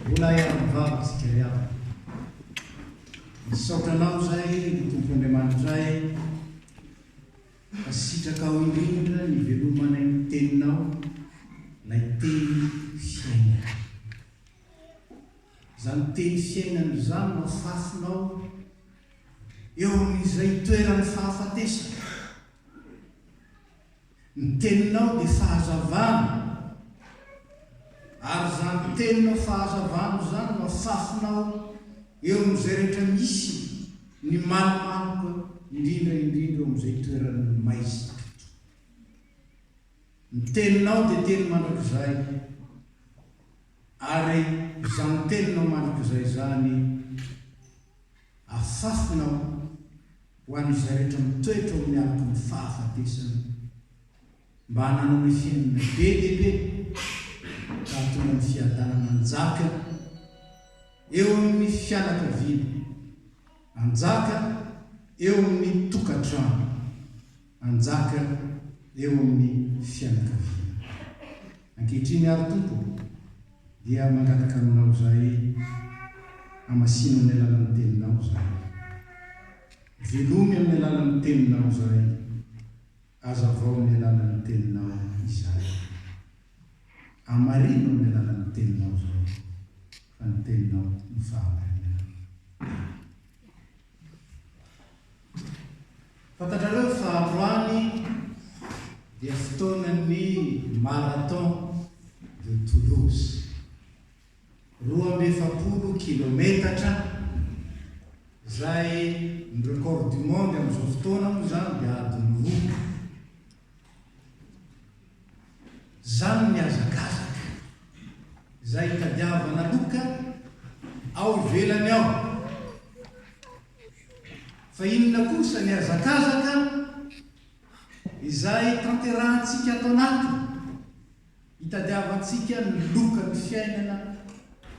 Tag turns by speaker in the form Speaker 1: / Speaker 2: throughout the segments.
Speaker 1: Mbola hiara-mivavaka isika ry havana. Misaotra Anao izahay ry Tompo Andriamanitray fa sitrakao indrindra ny hivelomanay ny Teninao, ilay Teny fiainana. Izany Teny fiainana izany no afafinao eo amin'izay toeran'ny fahafatesana. Ny teninao dia fahazavana, ary izany teninao fahazavana izany no afafinao eo amin'izay rehetra misy ny malomaloka, indrindra indrindra eo amin'izay toeran'ny maizina. Ny teninao dia teny mandrakizay, ary izany teninao mandrakizay izany afafinao ho an'izay rehetra mitoetra ao amin'ny aloky ny fahafatesana, mba hananana fiainana be dia be ka hahatonga ny fiadanana hanjaka eo amin'ny fianakaviana, hanjaka eo amin'ny tokantrano, hanjaka eo amin'ny fianakaviana. Ankehitriny àry, Tompo ô, dia mangataka Aminao izahay, hamasino amin'ny alalan'ny Teninao izahay. Velomy amin'ny alalan'ny Teninao izahay. Hazavao amin'ny alalan'ny Teninao izahay. Hamarino amin'ny alalan'ny Teninao izahay, fa ny Teninao no fahamarinana. Fantatrareo fa androany dia fotoanan'ny Marathon de Toulouse. 42 kilometatra izay ny record du monde amin'izao fotoana moa izany dia adiny roa. Izany ny hazakazaka izay itadiavana loka ao ivelany ao. Fa inona kosa ny hazakazaka izay tanterahantsika ato anatiny, itadiavantsika ny lokan'ny fiainana,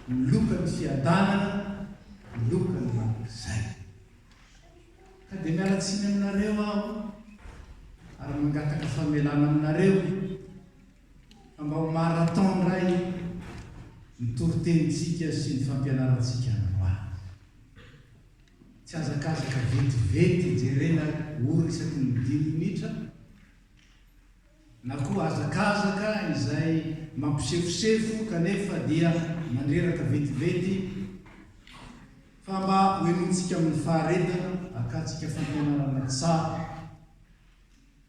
Speaker 1: ny lokan'ny fiadanana, ny lokan'ny mandrakizay. Ka dia miala tsiny aminareo aho ary mangataka famelana aminareo fa mba ho marathon indray ny toritenintsika sy ny fampianarantsika androany. Tsy hazakazaka vetivety jerena ora isaky ny dimy minitra na koa hazakazaka izay mampisefosefo kanefa dia mandreraka vetivety fa mba hohenointsika amin'ny faharetana hakantsika fampianarana tsara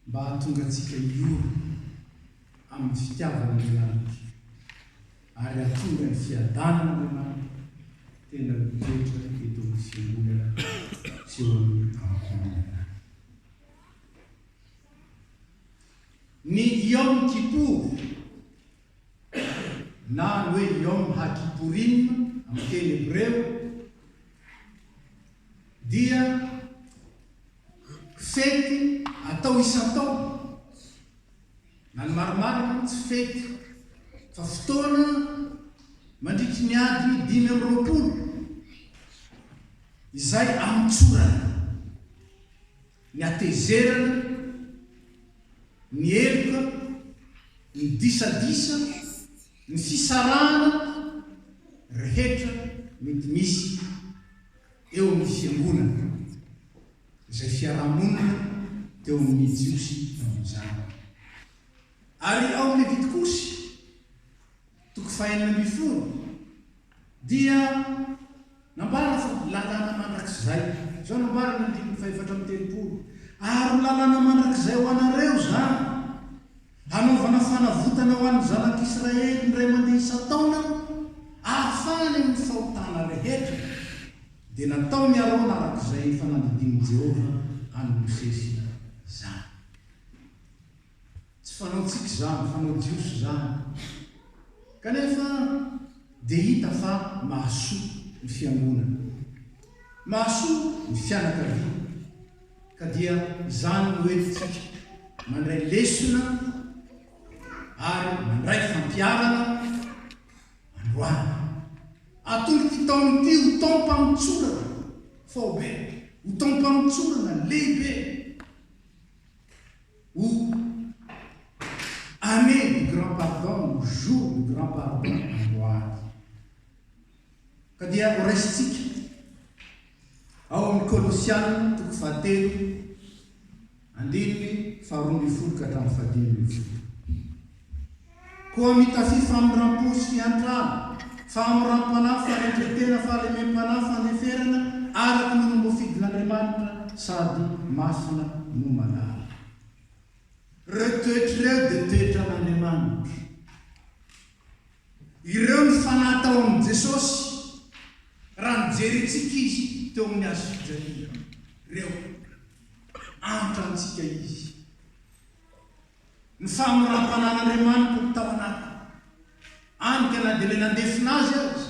Speaker 1: mba hahatonga antsika hiorina amin'ny fitiavan'Andriamanitra ary hahatonga ny fiadanan'Andriamanitra tena mitoetra eto amin'ny fiangonana sy eo amin'ny ankohonana. Ny Yom Kippur na ny hoe Yom HaKippurim amin'ny teny hebreo dia fety atao isan-taona, na ny marimarina moa tsy fety fa fotoana mandritry ny adiny 25 izay amotsorana ny hatezerana, ny heloka, ny disadisa, ny fisarahana rehetra mety misy eo amin'ny fiangonana, izay fiarahamonina teo amin'ny Jiosy tamin'izany. Ary ao amin'ny Levitikosy, toko fahenina ambin'ny folo, dia nambara fa lalàna mandrakizay. Izao no ambarany andininy fahefatra amby telopolo, Ary ho lalàna mandrakizay ho anareo izany, hanaovana fanavotana ho an'ny zanak'Israely indray mandeha isan-taona, ahafahany amin'ny fahotana rehetra. Dia nataon'i Arona araka izay efa nandidian'i Jehovah an'i Mosesy izany. Tsy fanaontsika izany, fanao jiosy izany. Kanefa dia hita fa mahasoa ny fiangonana. Mahasoa ny fianakaviana. Ka dia izany no entintsika mandray lesona ary mandray fampiharana androany. Atolotry taona ity ho taom-pamotsorana faobe, ho taom-pamotsorana lehibe. Ho année du grand pardon ou jour du grand pardon androany. Ka dia horaisintsika ao amin'ny Kolosiana toko fahatelo andininy faharoa ambin'ny folo ka hatramin'ny fahadimy ambin'ny folo. Koa mitafia famindram-po sy fiantrana, fahamoram-panahy, fanetren-tena, fahalemem-panahy, fandeferana, araka ny olom-boafidin'Andriamanitra sady masina no malala. Ireo toetra ireo dia toetran'Andriamanitra. Ireo ny fanahy tao amin'i Jesosy raha nijery antsika Izy teo amin'ny hazo fijaliana. Ireo. Antra antsika Izy. Ny fahamoram-panan'Andriamanitra no tao anatiny. Any ka na dia ilay nandefona Azy aza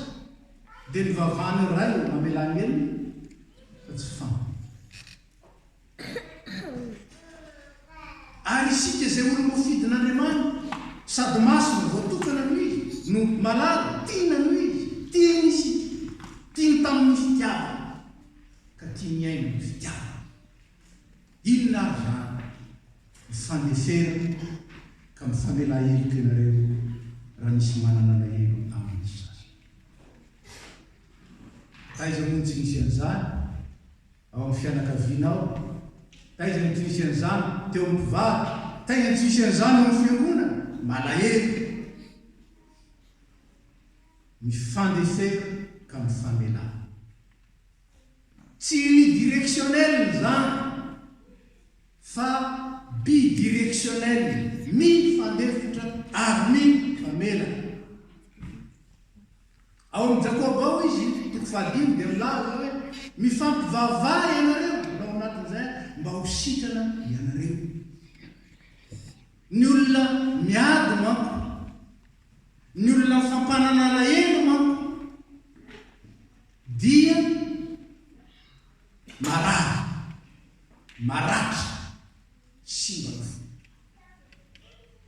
Speaker 1: dia nivavahany Ray ô mamelà ny helony fa tsy fantany. Ary isika izay olom-boafidin'Andriamanitra, sady masina, voatokana noho Izy, no malala, tiana noho Izy, tiany isika, tiany tamin'ny fitiavana, ka tiany hiaina ny fitiavana. Inona ary izany? Mifandeferana ka mifamela heloka ianareo raha misy manana alahelo amin'ny sasany. Taiza moa no tsy nisy an'izany? Ao amin'ny fianakavianao? Taiza no tsy nisy an'izany teo amin'ny mpivady? Taiza no tsy nisy an'izany ao amin'ny fiangonana? Malahelo. Mifandefera ka mifamelà. Tsy unidirectionnel izany fa bidirectionnel, mifandefitra ary mifamela. Ao amin'i Jakoba ao izy, toko fahadimy, dia milaza hoe, Mifampivavaha ianareo, ao anatin'izay, mba ho sitrana ianareo. Ny olona miady manko, ny olona mifampanana alahelo manko, dia marary, maratra, simba ny fo.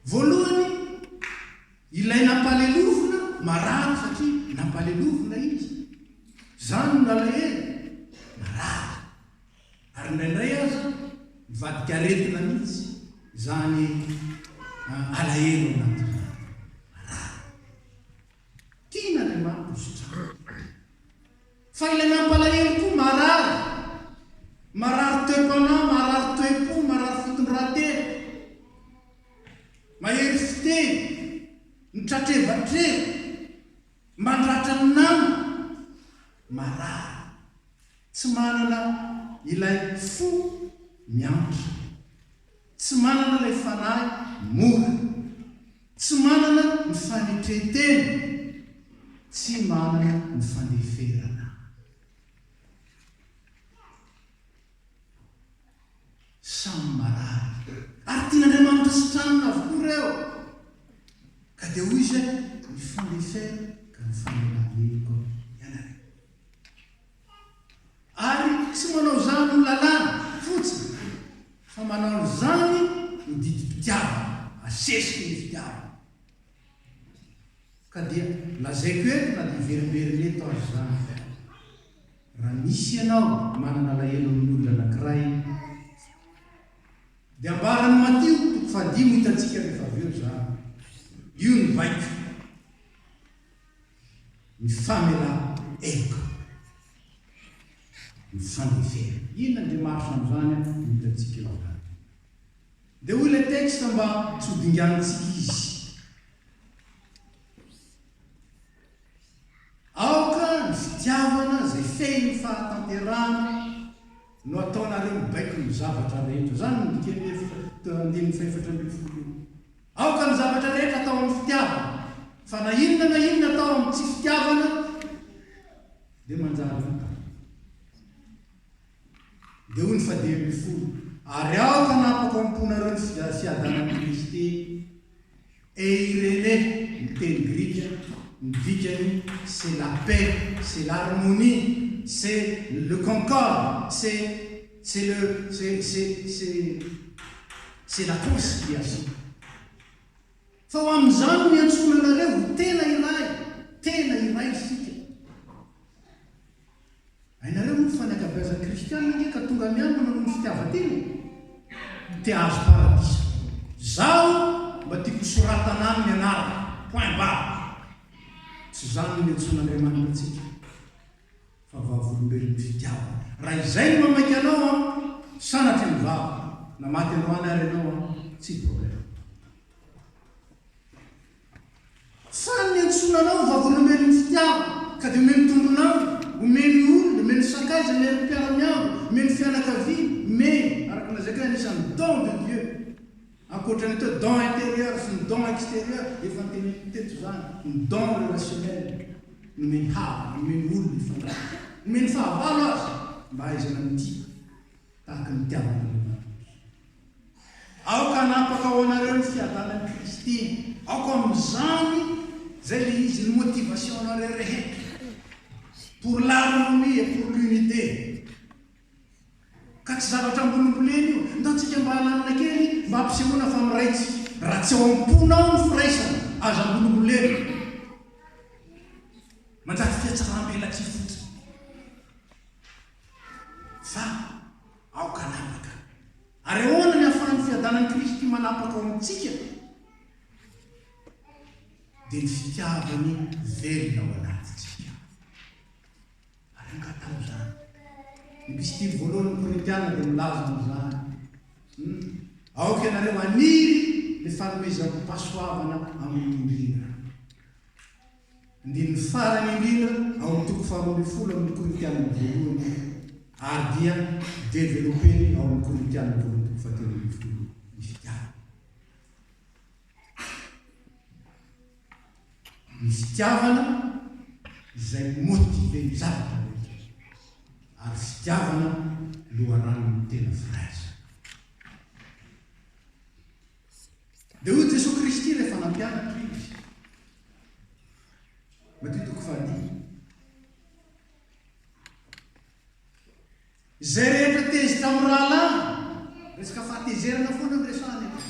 Speaker 1: Voalohany, ilay nampalelovina marary satria nampalelovina izy. Izany no nalahelo, marary. Ary indraindray aza mivadika aretina mihitsy izany alahelo ao anaty izany. Marary. Tian'Andriamanitra ho sitranina. Fa ilay nampalahelo koa marary. Marary toe-panahy, marary toe-po, marary fitondran-tena. Mahery fiteny, mitratrevatreva, mandratra ny namana. Marary. Tsy manana ilay fo miantra. Tsy manana ilay fanahy mora. Tsy manana ny fanetren-tena. Tsy manana ny fandeferana. Samy marary. Ary tian'Andriamanitra sitranina avokoa ireo. Ka dia hoy Izy hoe, Mifandefera ka mifanelà heloka ianareo. Ary tsy manao izany ho lalàna fotsiny, fa manao an'izany ho didim-pitiavana, asesiky ny fitiavana. Ka dia lazaiko eto na dia hiverimberina eto aza izany, raha misy ianao manana alahelo amin'ny olona anankiray, dia ambaran'i Matio toko fahadimy hitantsika rehefa avy eo izany. Io ny baiko. Mifamelà heloka. Mifandefera. Inona ny démarche amin'izany no hitantsika eo izany. Dia hoy ilay texte mba tsy ho dinganintsika izy. Aoka ny fitiavana izay fehin'ny fahatanterahana no ataonareo mibaiko ny zavatra rehetra. Izany no dikan'ny efitra andininy fahefatra ambin'ny folo io. Aoka ny zavatra rehetra atao amin'ny fitiavana, fa na inona na inona atao amin'ny tsy fitiavana dia manjary ota. Dia hoy ny fahadimy ambin'ny folo, Ary aoka hanapaka ao am-ponareo ny fiadanan'i Kristy, eirene, ny teny grika, ny dikany, c'est la paix, c'est l'harmonie, c'est le concorde, c'est, c'est le, c'est, c'est, c'est. C'est la conciliation. Fa ho amin'izany no iantsoana anareo ho tena iray, tena iray isika. Hainareo moa fa ny ankabeazan'ny kristianina ange ka tonga miangona noho ny fitiavan-tena e. Te hahazo paradisa. Izaho mba tiako ho soratana any ny anarako. Point barre. Tsy izany no niantsoan'Andriamanitra antsika. Fa vavolombelon'ny fitiavana. Raha izay no mamaika anao an, sanatria ny vava, na maty androany ary ianao an, tsy problème. Fa ny niantsoana anao ho vavolombelon'ny fitiavana, ka dia omeny tombon'andro, omeny olona, omeny sakaiza, omeny mpiara-miangona, omeny fianakaviana, omeny, araka ny lazaiko hoe anisan'ny don de Dieu. Ankoatra ny atao hoe don intérieur sy ny don extérieur, efa noteneniko teto izany, ny don relationnel, nomeny havana, nomeny olona hifandray, nomeny fahavalo aza mba hahaizana mitia tahaka ny nitiavan'Andriamanitra. Aoka hanapaka ho anareo ny fiadanan'i Kristy. Aoka amin'izany, izay ilay izy, ny motivation-nareo rehetra, pour l'harmonie et pour l'unité. Ka tsy zavatra ambolimbolena io. Ndao tsika mba halamina kely mba hampisehoana fa miray tsika. Raha tsy ao am-ponao ny firaisana, aza ambolimbolena. Manjary fihatsaram-belatsihy fotsiny. Fa aoka hanapaka. Ary ahoana ny ahafahan'ny fiadanan'i Kristy manapaka ao amintsika? Dia ny fitiavany velona ao anatintsika. Ary angataho izany. Ny epistily voalohan'ny Korintiana dia milaza an'izany. Hum. Aoka ianareo haniry ny fanomezam-pahasoavana ambony indrindra. Andininy farany indrindra ao amin'ny toko faharoambinifolo amin'ny Korintiana voalohany, ary dia developeny ao amin'ny Korintiana voalohany toko fahatelo ambinifolo ny fitiavana. Ny fitiavana izay mi-motiver ny zavatra rehetra, ary fitiavana loharanon'ny tena firaisana. Dia hoy Jesoa Kristy rehefa nampianatra Izy, Matio toko fahadimy, Izay rehetra tezitra amin'ny rahalahiny, resaka fahatezerana foana no resahana eto.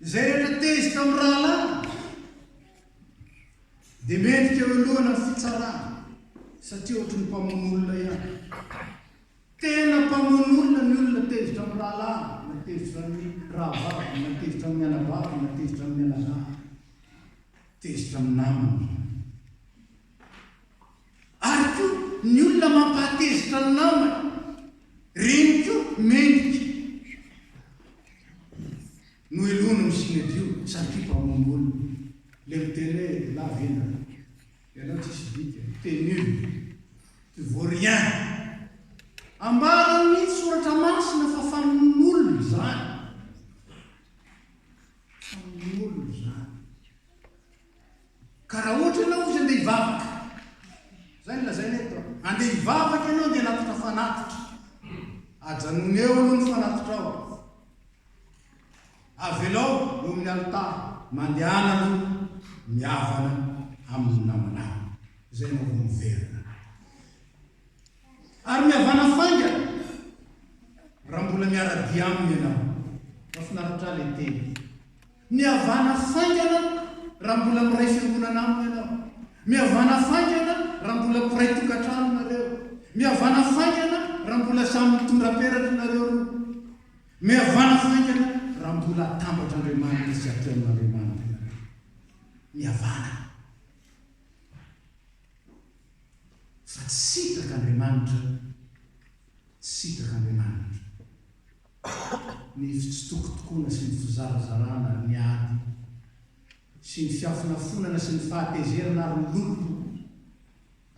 Speaker 1: Izay rehetra tezitra amin'ny rahalahiny dia mendrika eo alohana ny fitsarana satria ohatry ny mpamono olona ihany. Tena mpamono olona ny olona tezitra amin'ny rahalahiny, na tezitra amin'ny rahavaviny, na tezitra amin'ny anabaviny, na tezitra amin'ny anadahiny, tezitra amin'ny namany. Ary koa ny olona mampahatezitra ny namany, reny koa mendrika nohelohina ao Synedrio satria mpamono olona. Le miteny hoe la vendrana, ianao tsisy dikany, t'es nul, tu vaux rien. Ambaran'ny soratra masina fa famonoan'olona izany. Famonoan'olona izany. Ka raha ohatra ianao ozy andeha hivavaka, zay no lazaina eto an, andeha hivavaka ianao andeha hanatitra fanatitra, ajanony eo aloha ny fanatitrao, avelao eo amin'ny alitara, mandehana aloha mihavana amin'ny namanao, zay ianao vao miverina. Ary mihavana faingana raha mbola miara-dia aminy ianao. Mahafinaritra ahy ilay teny. Mihavana faingana raha mbola miray fiangonana aminy ianao. Mihavana faingana raha mbola mpiray tokantrano nareo. Mihavana faingana raha mbola samy mitondra peratra nareo roa. Mihavana faingana raha mbola atambatr'Andriamanitra sy atreon'Andriamanitra ianareo. Mihavana. Fa tsy sitrak'Andriamanitra, tsy sitrak'Andriamanitra. Ny fitsitokotokoana sy ny fizarazarana ary ny ady sy ny fiafonafonana sy ny fahatezerana ary ny lolompo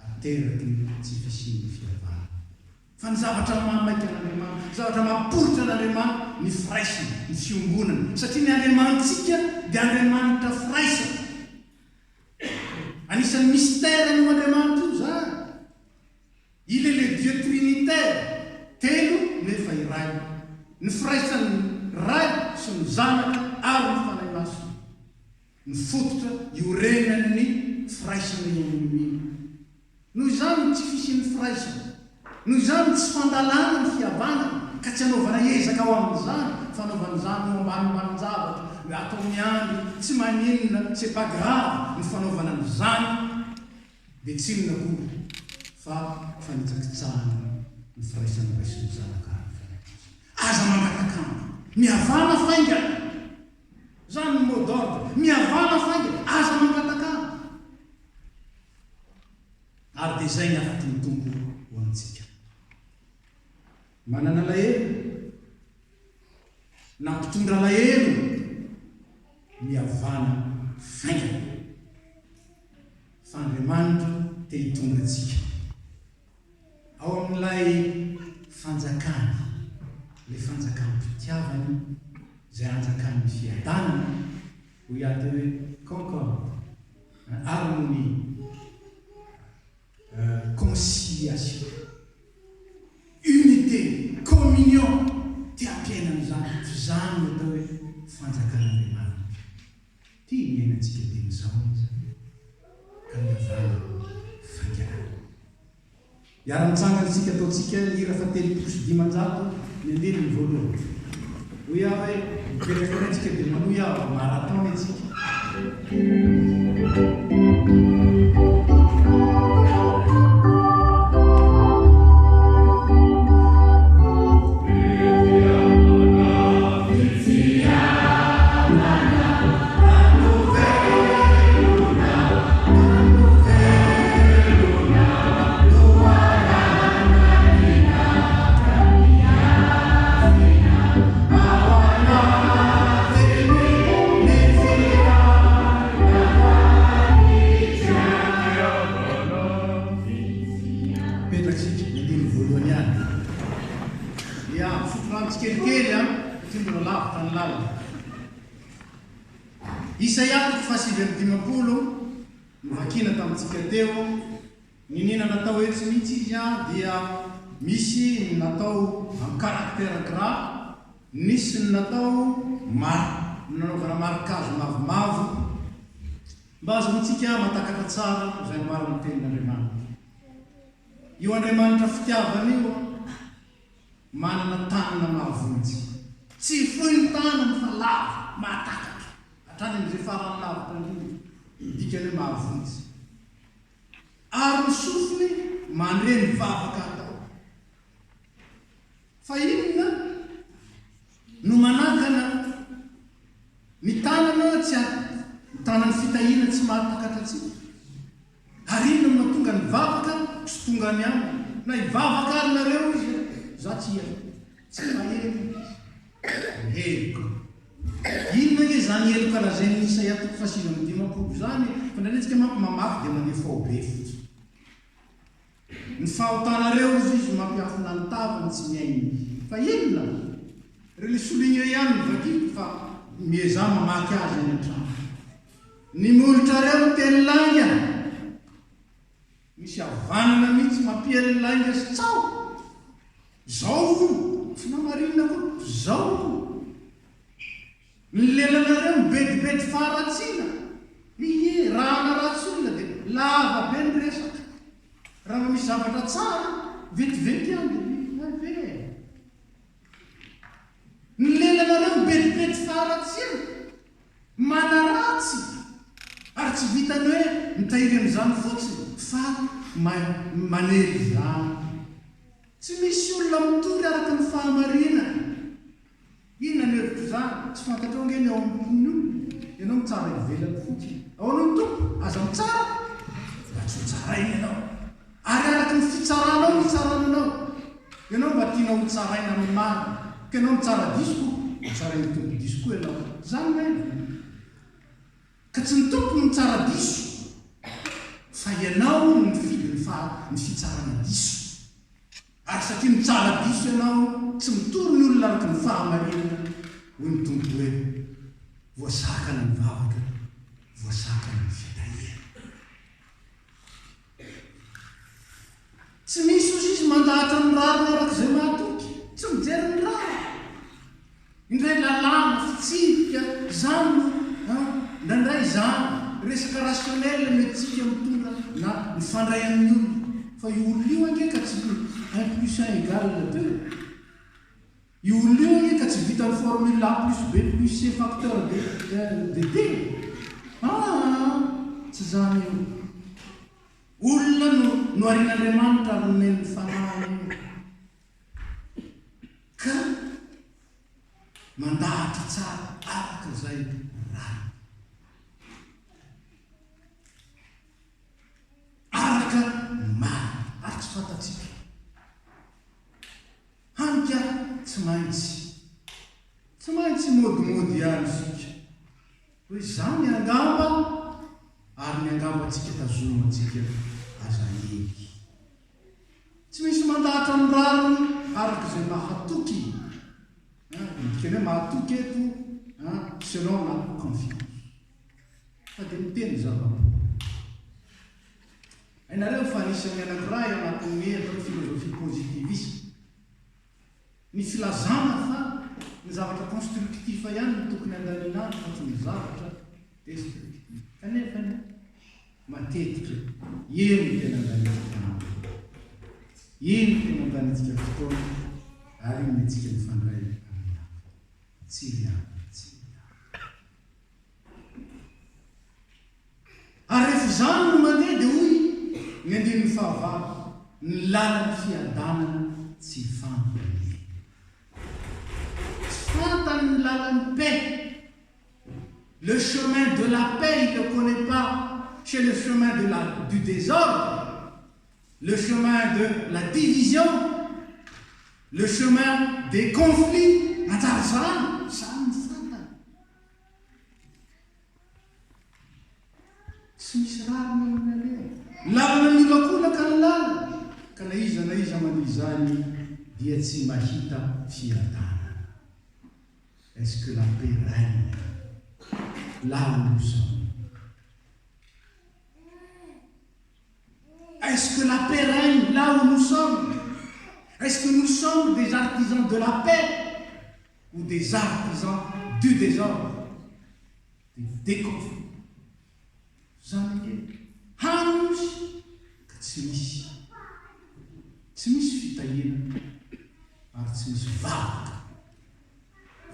Speaker 1: ateraky ny tsy fisian'ny fihavanana. Fa ny zavatra mahamaika an'Andriamanitra, ny zavatra mahaporitra an'Andriamanitra, ny firaisana, ny fiombonana. Satria ny Andriamanitsika dia Andriamanitra firaisana. Anisan'ny mystère-n'io Andriamanitra io izany. Il est le Dieu trinitaire, telo nefa iray. Ny firaisan'ny Ray sy ny Zanaka ary ny Fanahy Masina no fototra iorenan'ny firaisana eo amin'ny mino. Noho izany ny tsy fisian'ny firaisana, noho izany ny tsy fandalana ny fihavanana ka tsy anaovana ezaka ao amin'izany, fanaovana izany ho ambanimbanin-javatra, atao miandry, tsy maninona, c'est pas grave ny fanaovana an'izany. Dia tsy inona akory fa fanitsakitsahana ny firaisan'ny Ray sy ny Zanaka ary ny Fanahy Masina. Aza mangatak'andro. Mihavana faingana. Izany ny mot d'ordre. Mihavana faingana. Aza mangatak'andro. Ary dia. Ary dia izay ny hafatry ny Tompo ho antsika. Manana alahelo na mpitondra alahelo mihavana faingana. Fa Andriamanitra te hitondra antsika ao amin'ilay fanjakany, ilay fanjakam-pitiavany izay anjakan'ny fiadanana, hoy aho teo hoe concorde, harmonie, conciliation, unité, communion, te hampiaina an'izany, f'izany no atao hoe fanjakan'Andriamanitra. Ity ny iainantsika dieny izao izy ka mihavana faingana. Hiara-mitsangana isika ataontsika ny hira faha-530 ny andininy voalohany. Hoy aho hoe mipetraka indray tsika dia manohy aho marathon isika. Mipetraka isika, ny andininy voalohany ihany. Dia misotro rano tsikelikely an, satria mbola lavitra ny lalana. Isaia toko faha-59, novakiana tamintsika teo, niniana natao etsy mihitsy izy an, dia misy ny natao en caractère gras, nisy ny natao mar, nanaovana marikazo mavomavo, mba hahazoantsika mahatakatra tsara izay ambaran'ny Tenin'Andriamanitra. Io Andriamanitra fitiavana io manana tanana mahavonjy. Tsy fohy ny tanany fa lava, mahatakatra hatrany amin'izay farany lavitra indrindra, ny dikany hoe mahavonjy. Ary ny sofiny mandre ny vavaka atao. Fa inona no manakana ny tanana tsy ny tanan'ny fitahiana tsy mahatakatra antsika? Ary inona no mahatonga ny vavaka tsy tonga any aminy? Na hivavaka ary nareo izy a! Za tsy hihaino. Tsy maheno izy. Ny heloka. Inona ange izany heloka lazain'ny Isaia toko faha-59 izany e? Fa indraindray tsika manko mamaky dia mandeha faobe fotsiny. Ny fahotanareo hozy izy mampiafina ny tavany tsy mihaino izy. Fa inona? Ry le souligner ihany no vakiko fa miezaha mamaky azy any an-trano. Ny molotrareo miteny lainga. Misy havanana mihitsy mampiely lainga sy tsaho. Zao hono, tsy namarinina akory, zao hono. Ny lelanareo mibedibedy faharatsiana. Ie, raha hanaratsy olona dia lava be ny resaka. Raha mba misy zavatra tsara, vetivety ihany dia vita ve e. Ny lelanareo mibedibedy faharatsiana, manaratsy, ary tsy vitan'ny hoe mitahiry an'izany fotsiny fa manely izany. Tsy misy olona mitory araka ny fahamarinana. Inona no hevitr'izany? Tsy fantatrao ange ny ao am-pon'ny olona e! Ianao mitsara ivelany fotsiny. Ahoana hoy ny Tompo? Aza mitsara mba tsy ho tsaraina ianao. Ary araka ny fitsaranao no hitsarana anao. Ianao mba tianao ho tsaraina amin'ny marina, ka ianao mitsara diso koa, ho tsarain'ny Tompo diso koa ianao. Izany no heviny. Ka tsy ny Tompo no mitsara diso, fa ianao no mifidy ny faha, ny fitsarana diso. Ary satria mitsara diso ianao, tsy mitory ny olona araka ny fahamarinana, hoy ny Tompo hoe, Voasakana ny vavaka, voasakana ny fitahiana. Tsy misy ozy izy mandahatra ny rariny araka izay mahatoky, tsy mijery ny rariny. Indray lalàna, fitsipika, izany no an, indraindray izany, resaka rationnel no entintsika mitondra na mifandray amin'ny olona. Fa io olona io ange ka tsy un plus un égale deux. Io olona io anie ka tsy vitan'ny formule A plus B plus C facteur de de D. Aa! Tsy izany io. Olona no noharin'Andriamanitra ary nomeny ny fanahiny io. Ka mandahatra tsara araka izay rariny. Araka ny marina. fantatsika. Hany ka tsy maintsy, tsy maintsy modimody ihany isika. Hoe izany angamba ary ny angambantsika tazomantsika aza hely. Tsy misy mandahatra ny rariny araka izay mahatoky. Ny dikany hoe mahatoky eto selon la confiance. Fa dia miteny zava-poana. Hainareo fa anisan'ny anankiray ao anatin'ny atao hoe philosophie positiviste ny filazana fa ny zavatra constructif ihany no tokony handaniana andro fa tsy ny zavatra destructif. Kanefa anie matetika iny no tena andaniantsika andro, iny no tena andaniantsika fotoana ary iny no antsika mifandray amin'ny hafa. Tsy ry havana, tsy ry havana. Ary rehefa izany no mandeha dia hoy ny andininy fahavalo, Ny lalan'ny fiadanana tsy fantany. Tsy fantany ny lalan'ny paix. Le chemin de la paix il ne connait pas, c'est le chemin de la du désordre, le chemin de la division, le chemin des conflits, manjary izany, izany no fantany. Tsy misy rariny eo amin'ny alehany. Lalana miolakolaka ny lalana, ka na iza na iza mandia izany dia tsy mahita fiadanana. Est-ce que la paix règne là où nous sommes? Est-ce que la paix règne là où nous sommes? Est-ce que nous sommes des artisans de la paix ou des artisans du désordre, des déconvenus? Zany ange hany nosy ka tsy misy, tsy misy fitahiana ary tsy misy vavaka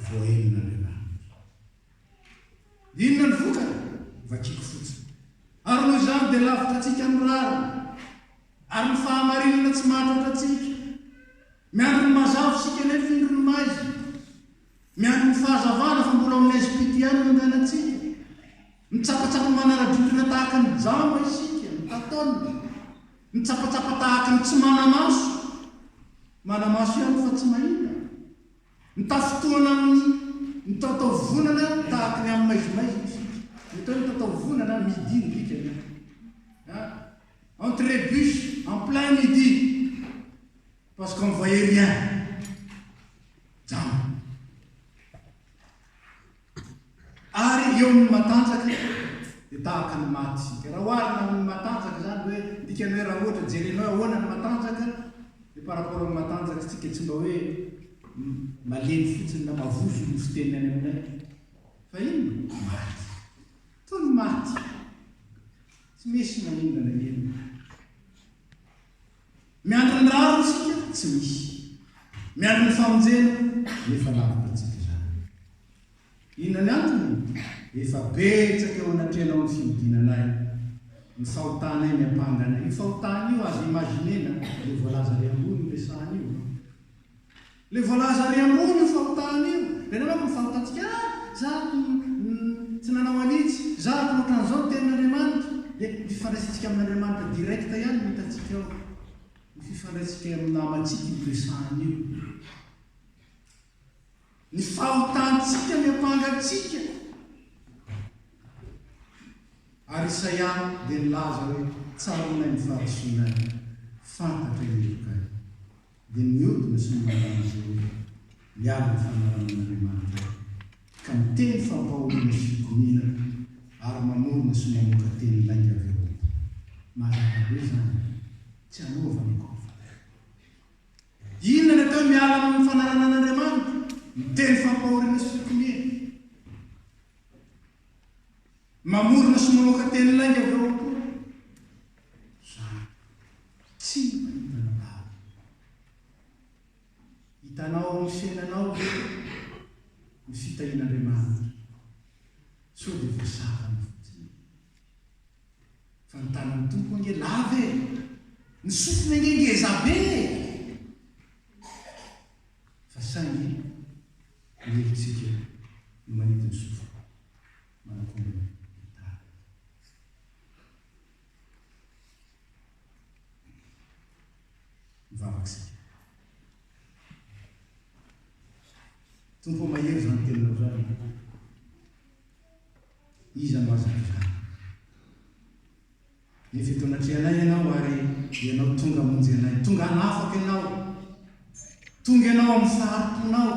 Speaker 1: voahenon'Andriamanitra. Inona ny vokany? Vakiko fotsiny. Ary noho izany dia lavitra antsika ny rariny, ary ny fahamarinana tsy mahatratra antsika. Miandry ny mazava isika nefa indro ny maizina. Miandry ny fahazavana fa mbola ao amin'ny haizim-pito ihany no andehanantsika. Mitsapatsapa manara-drindrina tahaka ny jamba isika, mi-tâtonne. Mitsapatsapa tahaka ny tsy mana-maso. Mana-maso ihany fa tsy mahita. Mitafintohina amin'ny mitataovonana tahaka ny amin'ny maizimaizina isika. Ny atao hoe mitataovonana, midi no dikany an. On trébuche en plein midi parce qu'on ne voyait rien. Jamba. Ary eo amin'ny matanjaka dia tahaka ny maty isika. Raha oharina amin'ny matanjaka izany hoe, ny dikany hoe raha ohatra jerenao hoe ahoana ny matanjaka, dia par rapport amin'ny matanjaka isika tsy mba hoe malemy fotsiny na mavozo no fiteniny any aminay. Fa inona? Maty. Toy ny maty. Tsy misy na inona na inona. Miandry ny rariny isika, tsy misy. Miandry ny famonjena, nefa lavitra antsika izany. Inona ny antony? Efa betsaka eo anatrehanao ny fihodinanay, ny fahotanay miampanga anay. Io fahotana io azo imaginer-na, ilay voalaza ary ambony io resahana io. Ilay voalaza ary ambony io fahotana io. Indraindray manko ny fahotantsika, ah, za tsy nanao an'itsy, za ato ohatran'izao ny tenin'Andriamanitra. Dia ny fifandraisantsika amin'Andriamanitra direct ihany no hitantsika ao. Ny fifandraisantsika amin'ny namantsika io resahana io. Ny fahotantsika miampanga antsika. Ary Isaia dia nilaza hoe, Tsaroanay ny fahadisoanay, fantatray ny helokay. Dia mihodina sy mandà an'i Jehovah, miala ny fanaranan'Andriamanitra, ka miteny fampahoriana sy fikomiana, ary mamorona sy mamoaka teny lainga avy ao am-po. Mazava be izany, tsy hanaovana akory. Inona ny atao hoe miala amin'ny fanarana an'Andriamanitra? Miteny fampahoriana sy fikomiana. Mamorona sy mamoaka teny lainga avy ao am-po. Izany tsy mahita ny rariny. Hitanao ao amin'ny fiainanao ve ny fitahian'Andriamanitra? Sao dia voasakana fotsiny? Fa ny tanan'ny Tompo ange lava e! Ny sofiny ange ngeza be e! Fa saingy ny helotsika no manidy ny sofina, manakombona ny tanany. Tompo ô mahery izany teninao izany. Iza no azako izany? Nefa eto anatrehanay Ianao ary Ianao tonga hamonjy anay. Tonga hanafaka Ianao. Tonga Ianao amin'ny fahari-ponao.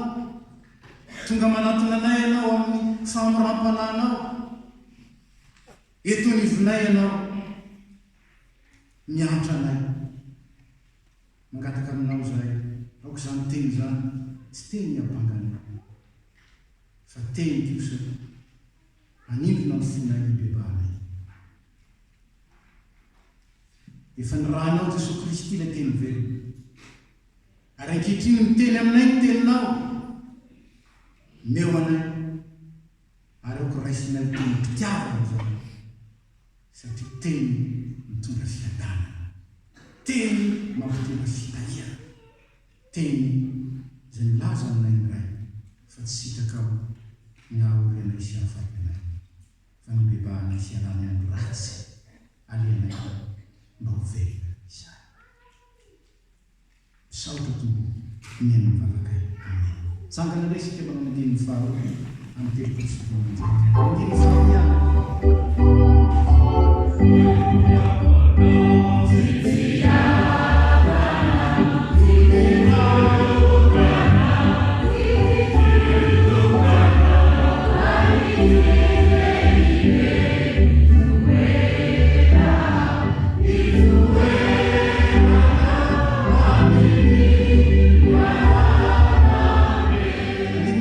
Speaker 1: Tonga manatona anay Ianao amin'ny fahamoram-panahinao. Eto anivonay Ianao. Miantra anay. Mangataka aminao izahay. Aoka izany teny izany tsy teny hiampanganay. Fa teny kosa Hanindrona ny fonay hibebahanay. Efa nirahanao Jesoa Kristy ilay Teny velona. Ary ankehitriny miteny aminay ny Teninao. Omeo anay ary aoka raisinay ho tenim-pitiavana izany satria Teny mitondra fiadanana. Teny mampitondra fitahiana. Teny izay milaza aminay ny Ray fa tsy sitrakao ny hahaory anay sy hahafaty anay, fa ny hibebahanay sy hialanay amin'ny ratsy alehanay mba ho velona izahay. Misaotra Tompo mihaino ny vavakay. Amena. Tsangana indray isika manao ny andininy 332. Andininy faharoa ihany. Andininy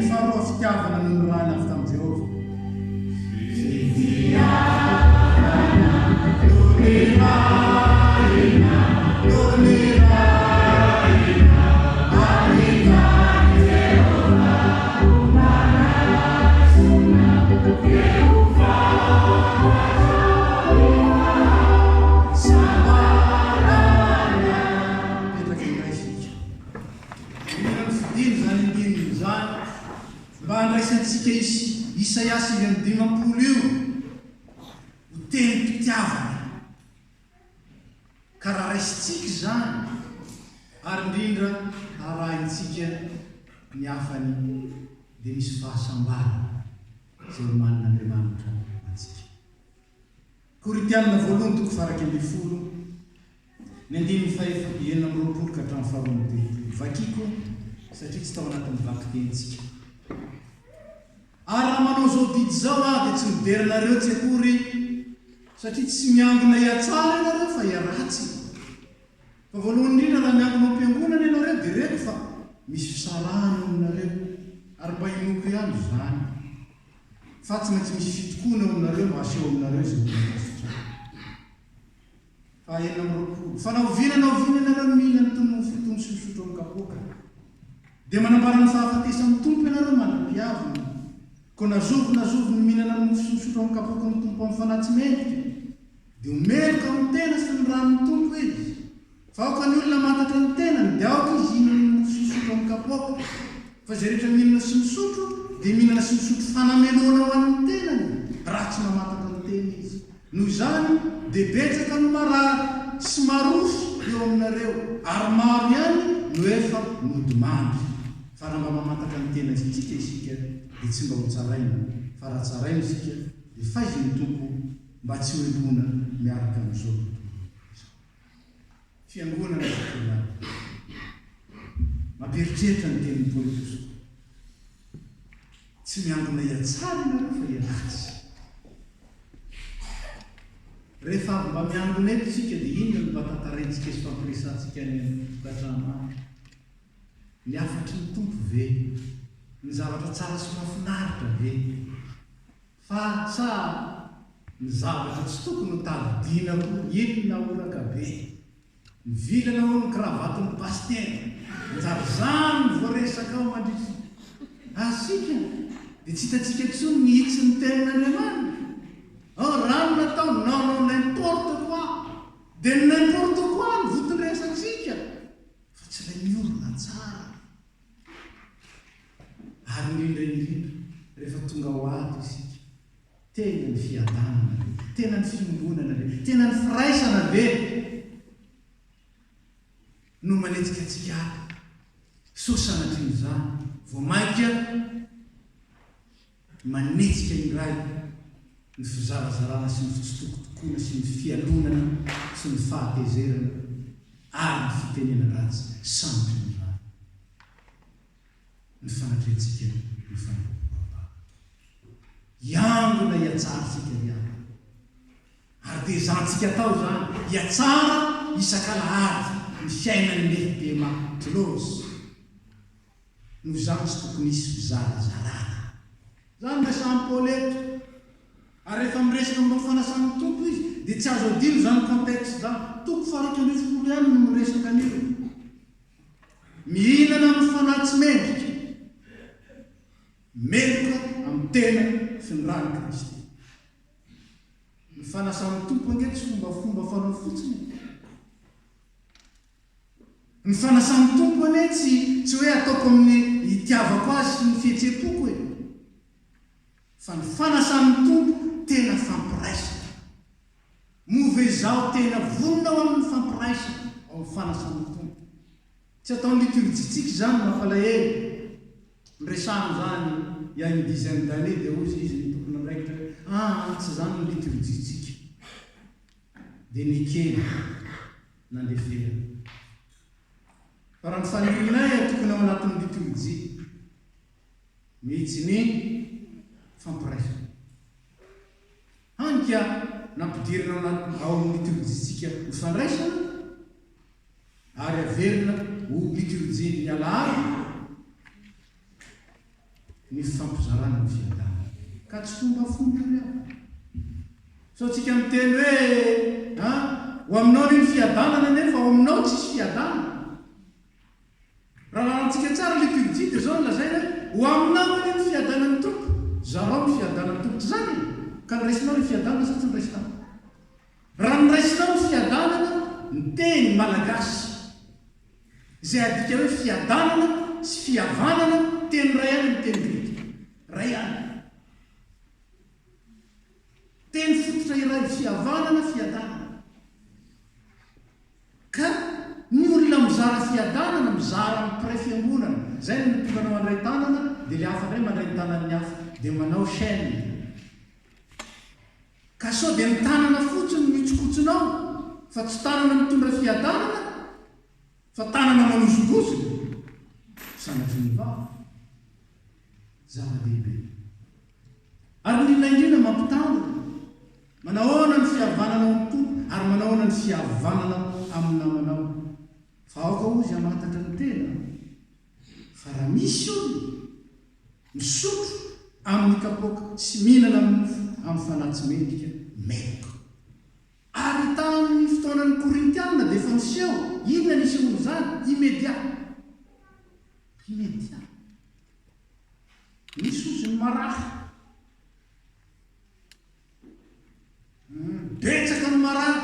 Speaker 1: faharoa, Fitiavana no nirahina avy tamin'i Jehovah. Fitiavana no nirahina, no nirahina avy tamin'i Jehovah. Mipetraka indray isika. Mila ny fidiny izany andininy izany mba handraisantsika Isaia 59 io ho tenim-pitiavana. Ka raha raisintsika izany, ary indrindra arahintsika ny hafany, dia misy fahasambarana izay omanin'Andriamanitra ho antsika. Korintianina voalohany toko faha-11, ny andininy fahefa 26 ka hatramin'ny faha-32. Vakiko satria tsy tao anatin'ny vakitenintsika. Ary raha manao izao didy izao aho dia tsy midera anareo tsy akory, satria tsy miangona hihatsara ianareo fa hiharatsy. Fa voalohany indrindra raha miangona ao am-piangonana ianareo dia reko fa misy fisarahana eo aminareo, ary mba inoako ihany izany, fa tsy maintsy misy fitokoana eo aminareo mba haseho aminareo izay olona sitrana. Faha 26. Fa na oviana na oviana ianareo no mihinana itony mofo itony sy misotro amin'ny kapoaka, dia manambara ny fahafatesan'ny Tompo ianareo mandra-pihaviny. Koa na zovy na zovy no mihinana ny mofo sy misotro amin'ny kapoaky ny Tompo amin'ny fanahy tsy mendrika, dia ho meloka amin'ny tena sy ny ran'ny Tompo izy. Fa aoka ny olona hamantatra ny tenany, dia aoka izy hihinana ny mofo sy misotro amin'ny kapoaka. Fa izay rehetra mihinana sy misotro, dia mihinana sy misotro fanamelohana ho an'ny tenany, raha tsy mamantatra ny tena izy. Noho izany, dia betsaka no marary sy marofy eo aminareo, ary maro ihany no efa nodimandry. Fa raha mba mamantatra ny tenantsika isika, dia tsy mba hotsaraina, fa raha tsaraina isika, dia faizin'ny Tompo mba tsy hohelohina miaraka amin'izao tontolo izao. Fiangonana Fitondrana. Mampieritreritra ny tenin'i Paoly Apostoly. Tsy miangona hihatsara ianareo fa hiharatsy. Rehefa avy mba miangona eto isika dia inona no mba tantaraintsika sy fampiresahantsika any an-tokantrano any? Ny hafatry ny Tompo ve? Ny zavatra tsara sy mahafinaritra ve? Fa sa ny zavatra tsy tokony ho tadidiana akory, inona horaka be. Ny vilana hono ny kravatin'ny pasitera. Manjary izany no voaresaka ao mandritra ny hasika dia tsy hitantsika intsony ny hitsin'ny tenin'Andriamanitra. Oh rano natao, non non n'importe quoi. Dia ny n'importe quoi no voton-dresantsika fa tsy ilay miorina tsara. Ary indrindra indrindra rehefa tonga ho ato isika, tena ny fiadanana ve? Tena ny fiombonana ve? Tena ny firaisana ve no manetsika antsika ato? Sao sanatrian'izany? Vao mainka manetsika indray ny fizarazarana sy ny fitsitokotokoana sy ny fialonana sy ny fahatezerana ary ny fitenenan-dratsy samy toy ny rano ny fanatrehantsika ny fanompoam-pivavahana. Hiangona hihatsara isika ry havana. Ary dia ezahantsika atao izany, hihatsara isak'alahady ny fiainan'ny FPMA Close. Noho izany tsy tokony hisy fizarazarana. Izany no resahan'i Paoly eto. Ary rehefa miresaka momba ny fanasan'ny Tompo izy dia tsy azo adino izany contexte izany. Toko faha-11 ihany no miresaka an'io. Mihinana amin'ny fanahy tsy mendrika. Meloka amin'ny tena sy ny ran'i Kristy. Ny fanasan'ny Tompo ange tsy fombafomba fanao fotsiny e. Ny fanasan'ny Tompo anie tsy tsy hoe ataoko amin'ny itiavako azy sy ny fihetseham-poko e! Fa ny fanasan'ny Tompo tena fampiraisana. Moa ve izaho tena vonona ho amin'ny fampiraisana ao amin'ny fanasan'ny Tompo? Tsy ataon'ny liturgie-tsika izany mampalahelo. Niresahana izany il y a une dizaine d'années dia hozy izy ny tompon'andraikitra hoe aa tsy izany ny liturgie-tsika. Dia nekena. Nandefera. Fa raha ny fanirianay tokony ao anatin'ny litorjia mihitsy ny fampiraisana. Hany ka nampidirina ao anaty ao amin'ny litorjiantsika ho fandraisana ary averina ho litorjian'ny alahady ny fifampizarana ny fiadanana. Ka tsy fombafomba io ry havana. Sao tsika miteny hoe an, ho aminao anie ny fiadanana nefa ao aminao tsisy fiadanana. Raha lalantsika tsara liturgie dia zao no lazaina hoe ho aminao anie ny fiadanan'ny Tompo, zarao ny fiadanan'ny Tompo. Tsy zany e? Ka noraisinao ilay fiadanana sa tsy noraisinao? Raha noraisinao ny fiadanana, ny teny malagasy izay adika hoe fiadanana sy fihavanana, teny iray ihany amin'ny teny grika. Iray ihany. Teny fototra iray, fihavanana, fiadanana. Ka ny olona mizara fiadanana, mizara amin'ny mpiray fiangonana. Izay no tonga anao handray tanana, dia ilay hafa indray mandray ny tanan'ny hafa, dia manao chaîne. Ka sao dia ny tanana fotsiny no hitsokotsinao fa tsy tanana mitondra fiadanana fa tanana manozongozona? Sanatria ny vava. Zava-dehibe. Ary indrindra indrindra mampitandrina. Manahoana ny fihavananao amin'ny Tompo ary manahoana ny fihavananao amin'ny namanao. Fa aoka hozy hamantatra ny tena fa raha misy olona Misotro amin'ny kapoaka sy mihinana amin'ny mofo amin'ny fanahy tsy mendrika, meloka. Ary tamin'ny fotoanan'ny Korintiana dia efa niseho, inona ny isehoan'izany? Immédiat. Immédiat. Nisy ozy ny marary. Betsaka ny marary,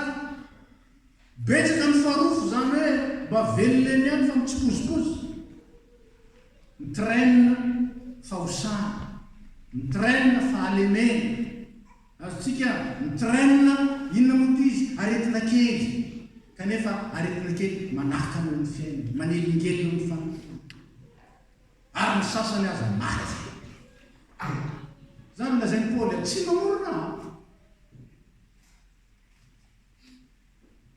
Speaker 1: betsaka ny farofy izany hoe mba velona eny ihany fa mitsipozipozy. Mi-traîne fahosana, mi-traîne fahalemena. Azontsika mi-traîne inona moa ity izy? Aretina kely, kanefa aretina kely manakana eo amin'ny fiainana, manelingelina eo amin'ny fanahy. Ary ny sasany aza maty. Izany no lazain'i Paoly, tsy mamorona aho.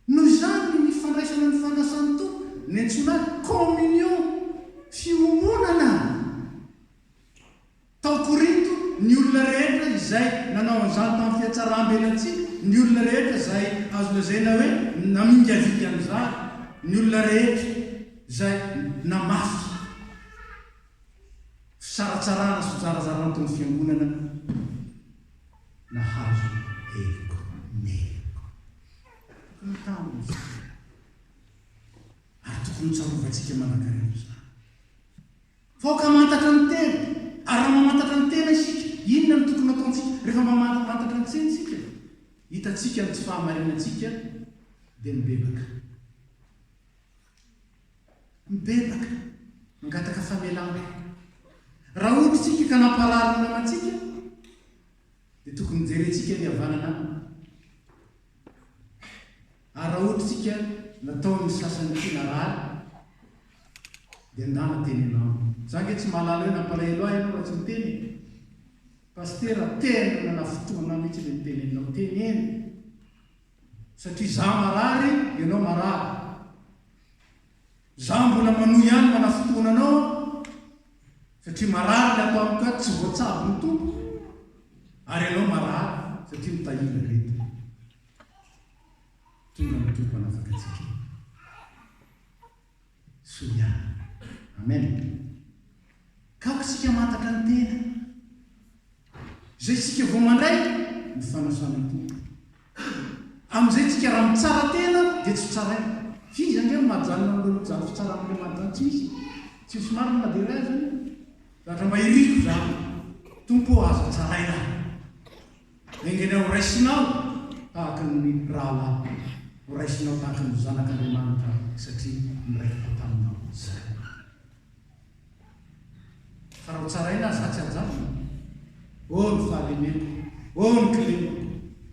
Speaker 1: Noho izany ny fandraisana ny fanasan'ny Tompo, niantsoana azy communion, fiombonana. Tao Korinto, ny olona rehetra izay nanao an'izany tamin'ny fihatsaram-belatsihy, ny olona rehetra izay azo lazaina hoe namingavinga an'izany, ny olona rehetra izay namafy fisaratsarahana sy fizarazarana tao amin'ny fiangonana, nahazo heloka meloka. Tokony hitandrina isika ary tokony hotsarovantsika mandrakariva izany. Fa aoka hamantatra ny tena. Ary raha mamantatra ny tena isika, inona no tokony hataontsika? Rehefa mamantatra ny tsena isika, hitantsika ny tsy fahamarinantsika, dia mibebaka. Mibebaka, mangataka famelana. Raha ohatra isika ka namparary ny namantsika, dia tokony hojerentsika ny havanana aminy. Ary raha ohatra isika nataon'ny sasany koa narary, dia ndana teneno aminy. Za nge tsy mahalala hoe nampalahelo ahy ianao raha tsy miteny e. Pasitera, tena nanafintohina ahy mihitsy ilay niteneninao. Teneno. Satria za marary, ianao marary. Za mbola manohy ihany manafintohina anao aho, satria marary ny ato amiko ato, tsy voatsabo ny Tompo, ary ianao marary satria mitahiry aretina. Tonga ny Tompo hanafaka antsika. Soa ihany. Amen. Ka aoka isika hamantatra ny tena. Izay isika vao mandray ny fanasan'ny Tompo. Amin'izay isika raha mitsara tena dia tsy ho tsaraina. F'iza ange no mahajanona amin'ireo izany fitsaran'Andriamanitra izany? Tsy misy. Tsy misy marina na dia iray aza anie. Zavatra mba iriko izany. Tompo ô, aza tsaraina aho. Enga anie ho raisinao tahaka ny rahalahy, ho raisinao tahaka ny zanak'Andriamanitra aho satria niraiki-po taminao izahay. Fa raha ho tsaraina aho, za tsy hajanona. Oh ny fahalemeko, oh ny kilemako,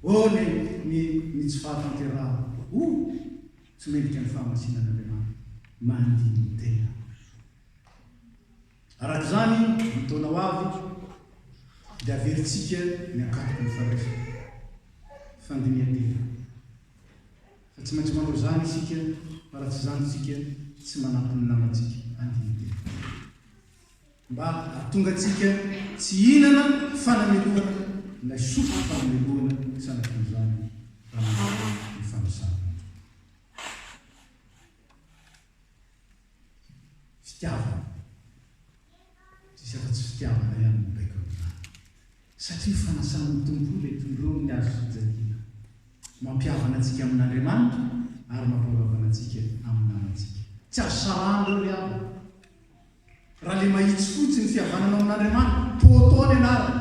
Speaker 1: oh ny ny ny tsy fahatanterahako. Oh! Tsy mendrika ny fahamasinan'Andriamanitra. Mandini-tena. Araka izany, ny taona ho avy dia averintsika ny ankatoky ny fandraisana. Fandinihan-tena. Fa tsy maintsy manao izany isika fa raha tsy izany isika tsy manampy ny namantsika handini-tena. Mba hahatonga antsika tsy hihinana fanamelohana na hisotro fanamelohana sanatria izany raha mandray ny fanisana. Fitiavana. Tsisy afa-tsy fitiavana ihany no baiko amin'izany. Satria io fanasan'ny Tompo io ilay tondroin'ny hazo fijaliana. Mampihavana antsika amin'Andriamanitra ary mampihavana antsika amin'ny namantsika. Tsy azo sarahana ireo ry havana. Raha ilay mahitsy fotsiny ny fihavananao amin'Andriamanitra, poteau ny anarany.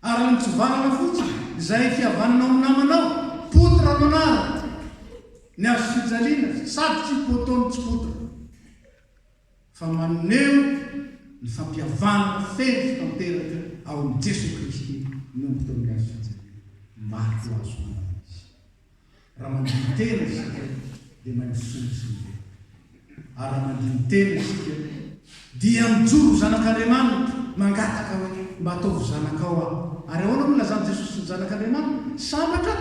Speaker 1: Ary ny mitsivalana fotsiny, izay fihavananao amin'ny namanao, poutre no anarany. Ny hazo fijaliana, sady tsy poteau no tsy poutre. Fa maneho ny fampihavanana feno sy tanteraka ao amin'i Jesoa Kristy nomby teo amin'ny hazo fijaliana. Maty ho azo anao Izy. Raha mandini-tena isika dia mahay misolo sy miverina. Ary raha mandini-tena isika dia mijoro ho zanak'Andriamanitra, mangataka hoe, Mba ataovy zanakao aho. Ary ahoana moa nilazan'i Jesosy ny zanak'Andriamanitra? Sambatra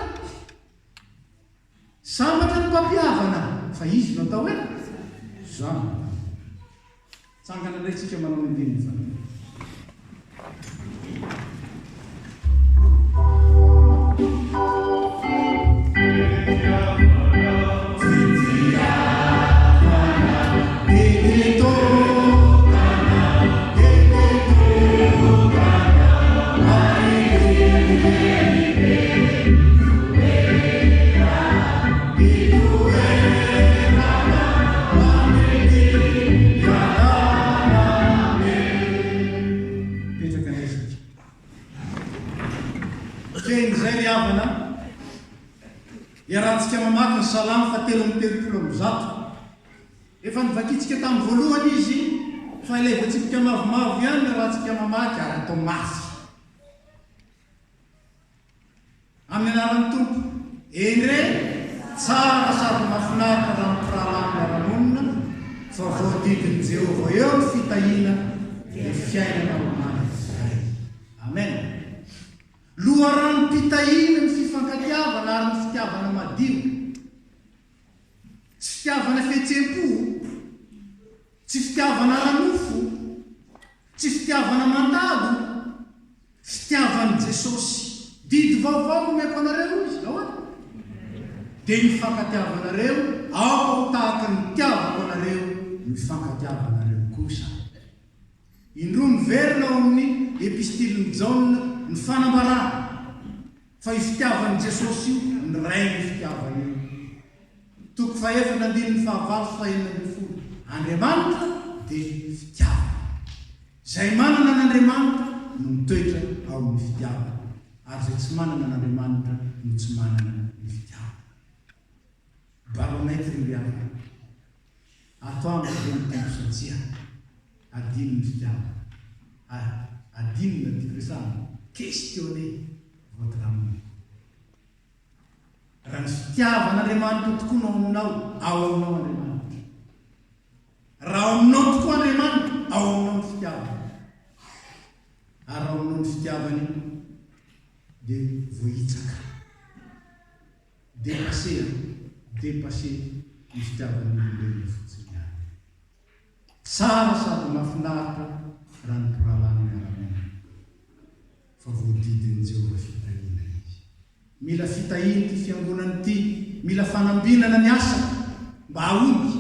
Speaker 1: Sambatra ny mpampihavana, fa izy no atao hoe zanak'Andriamanitra. Tsangana indray tsika manao ny andininy faharoa. Mipetraka indray isika. Fehin'izay ry havana, iarahantsika mamaky ny Salamo fahatelo amby 133. Efa novakintsika tamin'ny voalohany izy, fa ilay voatsipika mavomavo ihany no iarahantsika mamaky ary atao mafy. Amin'ny anaran'ny Tompo. Endre, tsara sady mahafinaritra raha ny mpirahalahy miara-monina, fa voadidin'i Jehovah eo ny fitahiana, dia fiainana ho mandrakizay. Amen. Loharanom-pitahiana ny fifankatiavana ary ny fitiavana madio. Tsy fitiavana fihetsem-po, tsy fitiavana ara-nofo, tsy fitiavana mandalo, Fitiavan'i Jesosy. Didy vaovao no omeko anareo, hoy Izy. Ahoana? Dia ny hifankatiavanareo, aoka ho tahaka ny nitiavako anareo no hifankatiavanareo kosa. Indroa miverina ao amin'ny epistilin'i Jaona ny fanambarana fa io fitiavan'i Jesosy io ny Rain'io fitiavana io. Toko fahefatra andininy fahavalo sy fahenina ambin'ny folo, Andriamanitra dia fitiavana. Izay manana an'Andriamanitra no mitoetra ao amin'ny fitiavana, ary izay tsy manana an'Andriamanitra no tsy manana ny fitiavana. Baromètre io ry havana. Ato amiko ve ny Tompo sa tsia? Adino ny fitiavana. A, adino ny tiako resahana. Questionner votre amour. Raha ny fitiavan'Andriamanitra tokoa no ao aminao, ao aminao Andriamanitra. Raha ao aminao tokoa Andriamanitra. Ao aminao ny fitiavany. Ary raha ao aminao ny fitiavany dia voahitsaka. Dépasser an, dépasser ny fitiavan'ny olombelona fotsiny ihany. Tsara sady mahafinaritra raha ny mpirahalahy no miara-miaina, fa voadidin'i Jehovah fitahiana izy. Mila fitahiana ity fiangonana ity, mila fanambinana ny asany mba hahomby,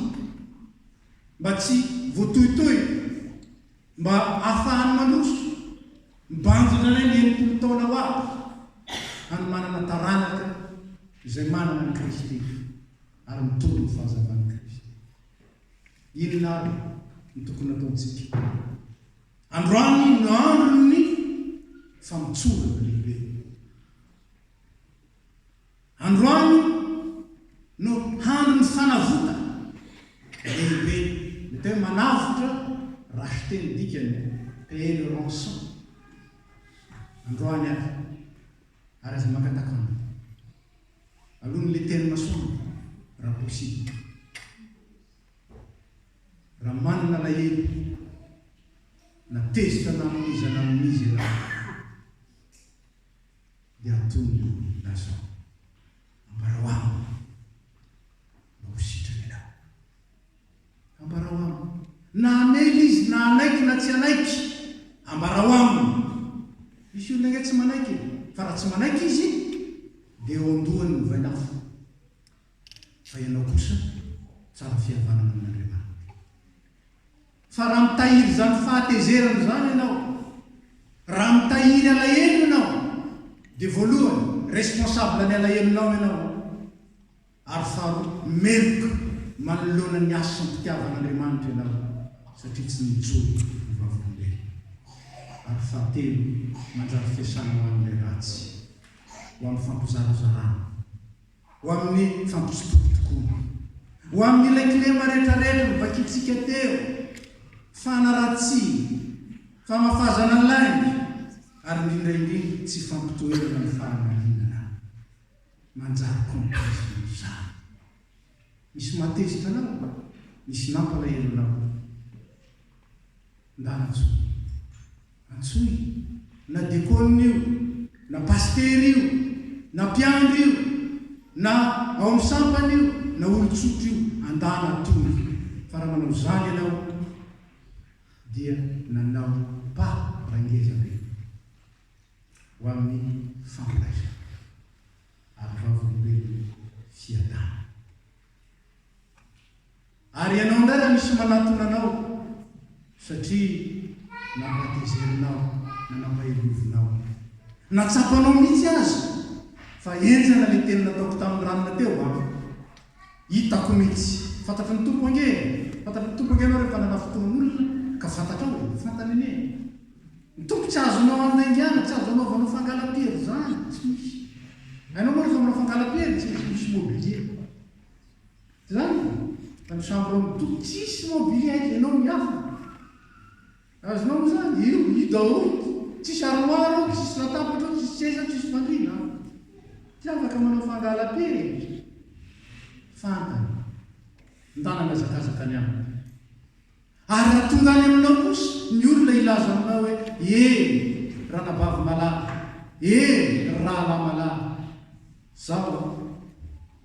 Speaker 1: mba tsy voatohitohina, mba hahafahany mandroso. Mibanjina indray ny 60 taona ho avy hanomanana taranaka izay manana an'i Kristy ary mitory ny fahazavan'i Kristy. Inona ary no tokony hataontsika? Androany no andron'ny famotsorana lehibe. Androany no andron'ny fanavotana lehibe. Ny atao hoe manavotra, racheter ny dikany, payer le rançon. Androany ary, ary aza mangataka andro. Aloha ny leten'ny masoandro, raha possible. Raha manana alahelo na tezitra na amin'iza na amin'iza ianao, dia atony io lazao. Ambarao aminy mba ho sitrana ianao. Ambarao aminy. Na hamela izy na hanaiky na tsy hanaiky, ambarao aminy. Misy olona ange tsy manaiky e, fa raha tsy manaiky izy dia eo an-dohany ny vainafo. Fa ianao kosa tsara fihavanana amin'Andriamanitra. Fa raha mitahiry izany fahatezerana izany ianao, raha mitahiry alahelo ianao, dia voalohany, responsable ny alahelonao ianao, ary faharoa, meloka manoloana ny asam-pitiavan'Andriamanitra ianao, satria tsy nijoro ho vavolombelona. Ary fahatelo, manjary fiasana ho an'ilay ratsy, ho amin'ny fampizarazarana. Ho amin'ny fampitsitokotokoana. Ho amin'ilay kilema rehetrarehetra novakintsika teo, fanaratsiana, famafazana lainga, ary indrindra indrindra tsy fampitoerana ny fahamarinana. Manjary complice amin'izany. Misy mahatezitra anao? Misy nampalahelo anao? Ndana antsoy. Antsoy. Na diakona io, na pasitera io, na mpiandry io, na ao amin'ny sampana io, na olon-tsotra io, andana atony. Fa raha manao izany ianao dia nanao pas iray ngeza be ho amin'ny fampiraisana ary vavolombelon'ny fiadanana. Ary ianao indray raha misy manatona anao satria nampatezerinao na nampahelovinao, na tsapanao mihitsy aza fa henjana ilay teny nataoko tamin'ny ranona teo an! Hitako mihitsy. Fantatry ny Tompo ange e! Fantatry ny Tompo ange ianao rehefa nanafotoan'olona ka fantatrao e! Fantany anie e! Ny Tompo tsy azonao andaingana, tsy azo anaovanao fangalam-piery izany, tsy misy. Hainao moa rehefa manao fangalam-piery tsy maintsy misy mobilier. Zany fa ny chambre mitohy tsisy mobilier aiza enao miafina azonao moa zany io io daholo tsisy armoire ao tsisy latabatra ao tsisy seza tsisy fandriana an tsy afaka manao fangala-pery izy fantany ndana mihazakazaka any aminy ary raha tonga any aminao kosa ny olona hilaza aminao hoe eny ranabavy malala eny ry rahalahy malala zaho an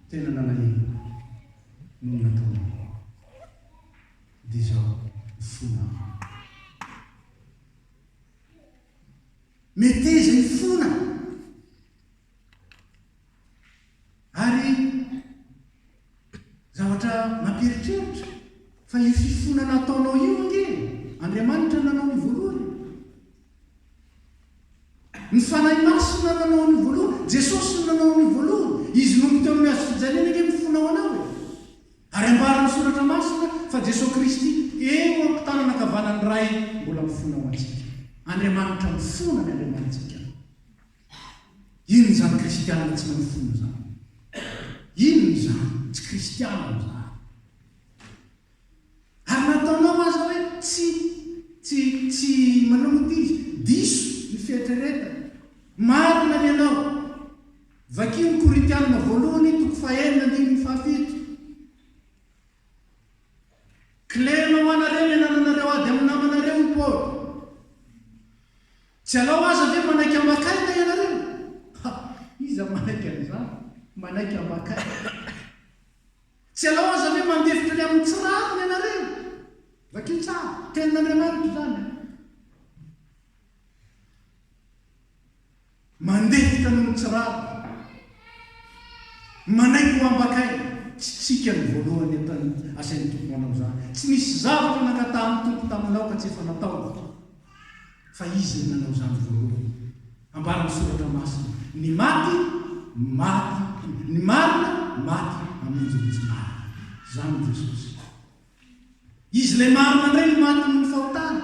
Speaker 1: Tena nalahelo noho ny nataonao. Dia izao mifona aho. Meteza hifona. Ary zavatra mampieritreritra fa io fifonana ataonao io ange Andriamanitra nanao ny voalohany. Ny Fanahy Masina nanao an'io voalohany, Jesosy no nanao an'io voalohany, Izy nomby teo amin'ny hazo fijaliana ange mifona ho anao e! Ary ambaran'ny Soratra Masina fa Jesosy Kristy eo am-pitanana ankavanan'ny Ray mbola mifona ho antsika. Andriamanitra mifona ny Andriamanitsika. Inona izany kristianina tsy mahay mifona izany? Inona izany? Tsy kristianina izany. Ary nataonao aza hoe tsy, tsy, tsy, manao moa ity izy, diso ny fieritreretana. Marina ny anao. Vakio ny Korintianina voalohany toko fahenina andininy fahafito. Kilema ho anareo ny anananareo ady amin'ny namanareo. Manaiky ambakaina. Tsy alao aza ve mandefitra ny amin'ny tsy rariny ianareo? Vakio tsara, tenin'Andriamanitra izany an. Mandefitra noho ny tsy rariny. Manaiky ho ambakaina. Tsy tsika no voalohany ataony asain'ny Tompo manao izany. Tsy nisy zavatra nangatahan'ny Tompo taminao ka tsy efa nataony. Fa Izy no nanao izany voalohany. Ambaran'ny Soratra Masina, Ny maty, maty, ny marina, maty hamonjy ny tsy marina. Izany Jesosy. Izy ilay marina indray no maty noho ny fahotana.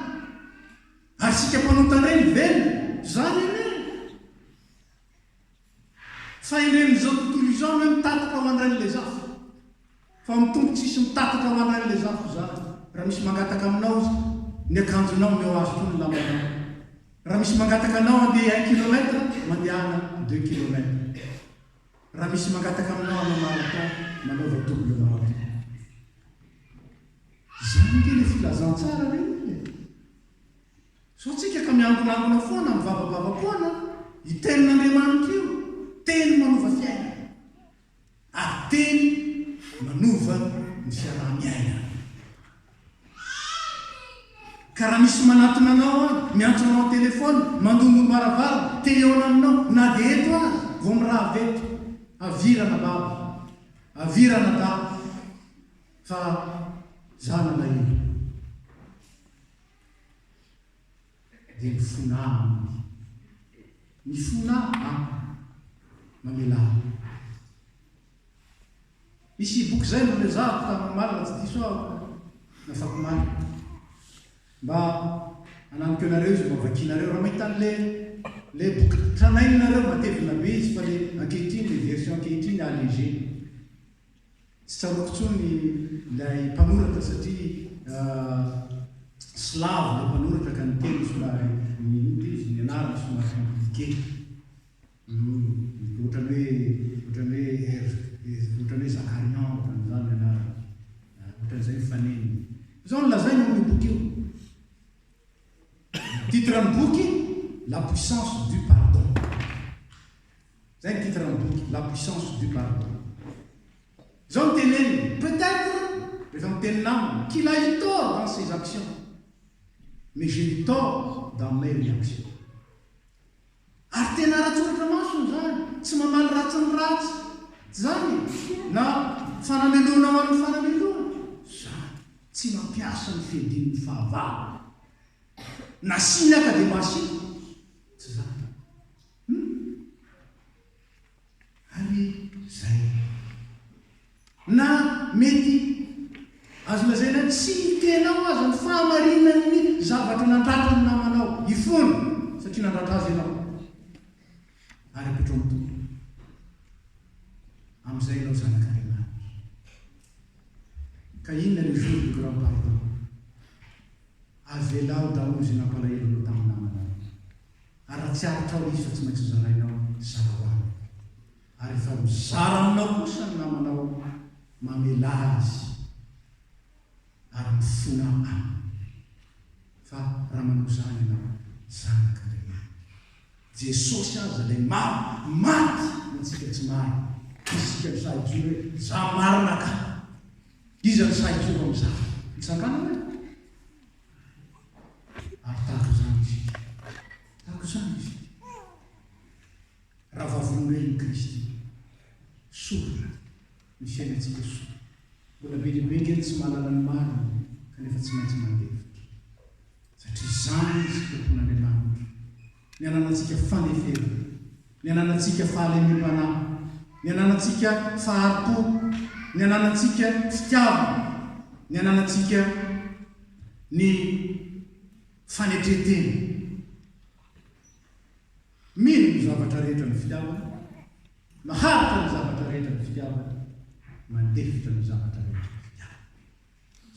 Speaker 1: Ary isika mpanota indray no velona. Izany anie. Fahendren'izao tontolo izao ny hoe mitatitra ho an-dRainilezafy. Fa amin'ny Tompo tsisy mitatitra ho an-dRainilezafy izany. Raha misy mangataka aminao izy, ny akanjonao omeo azy koa ny lambanao. Raha misy mangataka anao handeha un kilomètre, mandehana deux kilomètres. Raha misy mangataka aminao hanao marathon, manaova double marathon. Izany ange ilay filazantsara re olona e! Sao tsika ka miangonangona foana, mivavabava-poana, io tenin'Andriamanitra io, teny manova fiainana, ary teny manova ny fiaraha-miaina. Ka raha misy manatona anao any, miantso anao an-telefaonina, mandondom-baravarana, te hihaona aminao, na dia eto aza, vao mirava eto, avia ranabavy, avia ranadahy, fa za nalahelo. Dia mifona aminy. Mifona aminy. Mamelà ahy. Misy boky izay norezahako tamin'ny omaly raha tsy diso aho, na afakomaly. Mba hanamiko anareo izy, mba vakinareo. Raha mahita an'ilay ilay boky tranainy nareo, matevina be izy fa ilay ankehitriny, ilay version ankehitriny allégé. Tsy tsaroako intsony ilay mpanoratra satria slave ilay mpanoratra ka ny teny somary ny inona izy ny anarany somary compliqué. Humm ohatran'ny hoe ohatran'ny hoe R ohatran'ny hoe Zakarian ohatran'izany ny anarany. Ohatran'izay ny fanenony. Izao no lazainy ao amin'io boky io. Ny titre ny boky La puissance du pardon. Zay ny titre ny boky, La puissance du pardon. Izao no teneniny, Peut-être, rehefa miteny namana, qu'il a eu tort dans ses actions, mais j'ai eu tort dans mes réactions. Ary tena ara-tsoratra masina izany, tsy mamaly ratsy ny ratsy, tsy izany e? Na fanamelohana ho an'ny fanamelohana, izany, tsy mampiasa ny fiadian'ny fahavalo. Nasiany aho ka dia mba asiako, tsy izany. Hum. Ary zay. Na mety azo lazaina hoe tsy hitenao aza ny fahamarinan'ny zavatra nandratra ny namanao. Hifona satria nandratra azy ianao. Ary apetrao amin'ny Tompo. Amin'izay ianao zanak'Andriamanitra. Ka inona le jour du grand pardon? Avelao daholo izay nampalahelo anao tamin'ny namanao. Ary raha tsy aritrao izy fa tsy maintsy zarainao, zarao aminy. Ary rehefa mizara aminao kosa ny namanao, mamelà azy ary mifona aminy. Fa raha manao izany ianao, zanak'Andriamanitra. Jesosy aza ilay marina, maty ho antsika tsy marina. Isika no sahy hijoro hoe, za marina ka! Iza no sahy hijoro amin'izany? Mitsangàna hoe? Ary tahaka izany isika. Tahaka izany isika. Raha vavolombelon'i Kristy, sorona, ny fiainantsika sorona. Mbola be dia be ange ny tsy mahalala ny marina, kanefa tsy maintsy mandefitra. Satria izany ny sitrapon'Andriamanitra. Ny ananantsika fandeferana, ny ananantsika fahalemem-panahy, ny ananantsika fahari-po, ny ananantsika fitiavana, ny ananantsika ny fanetren-tena. Mino ny zavatra rehetra ny fitiavana, maharitra ny zavatra rehetra ny fitiavana, mandefitra ny zavatra rehetra ny fitiavana.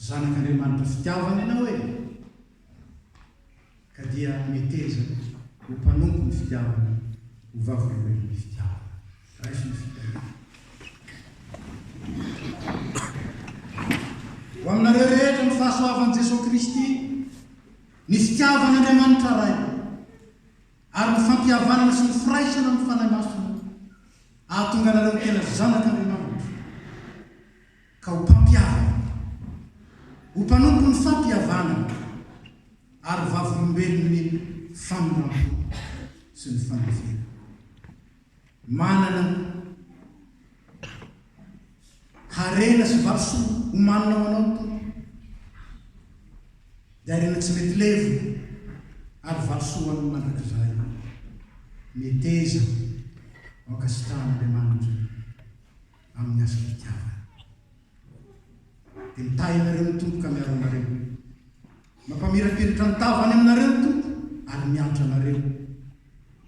Speaker 1: Zanak'Andriamanitra fitiavana ianao e! Ka dia meteza ho mpanompo ny fitiavana, ho vavolombelon'ny fitiavana. Raiso ny fitahiana. Ho aminareo rehetra ny fahasoavan'i Jesoa Kristy, ny fitiavan'Andriamanitra Ray, ary ny fampihavanana sy ny firaisana amin'ny Fanahy Masina. Ato. Hahatonga anareo ho tena zanak'Andriamanitra, ka ho mpampihavana, ho mpanompon'ny fampihavanana, ary vavolombelon'ny famindram-po sy ny fandeferana. Manana harena sy valisoa omanina ho anao ny Tompo. Dia harena tsy mety levona ary valisoa ho an'ny mandrakizay. Meteza ho ankasitrahan'Andriamanitra amin'ny asam-pitiavana. Dia mitahy anareo ny Tompo ka miaro anareo. Mampamirapiratra ny tavany aminareo ny Tompo ary miantra anareo.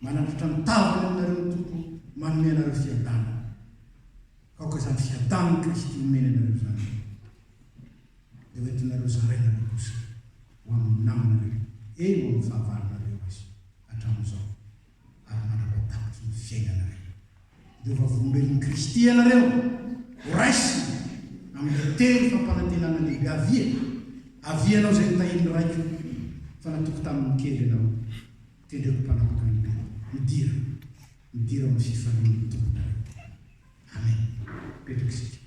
Speaker 1: Manandratra ny tavany aminareo ny Tompo, manome anareo fiadanana. Aoka izany fiadanan'i Kristy omeny anareo izany dia ho entinareo zarainareo kosa ho amin'ny namanareo, eny ho amin'ny fahavalonareo aza hatramin'izao ary mandra-pahatapitry ny fiainanareo. Dia ho vavolombelon'i Kristy ianareo, ho raisina amin'ilay teny fampanantenana lehibe, Avia, avia ianao izay notahian'ny Raiko, fa natoky tamin'ny kely ianao, tendreko mpanapaka ny be. Midira, midira ao amin'ny fifalian'ny Tomponareo. Amen. Mipetraka isika.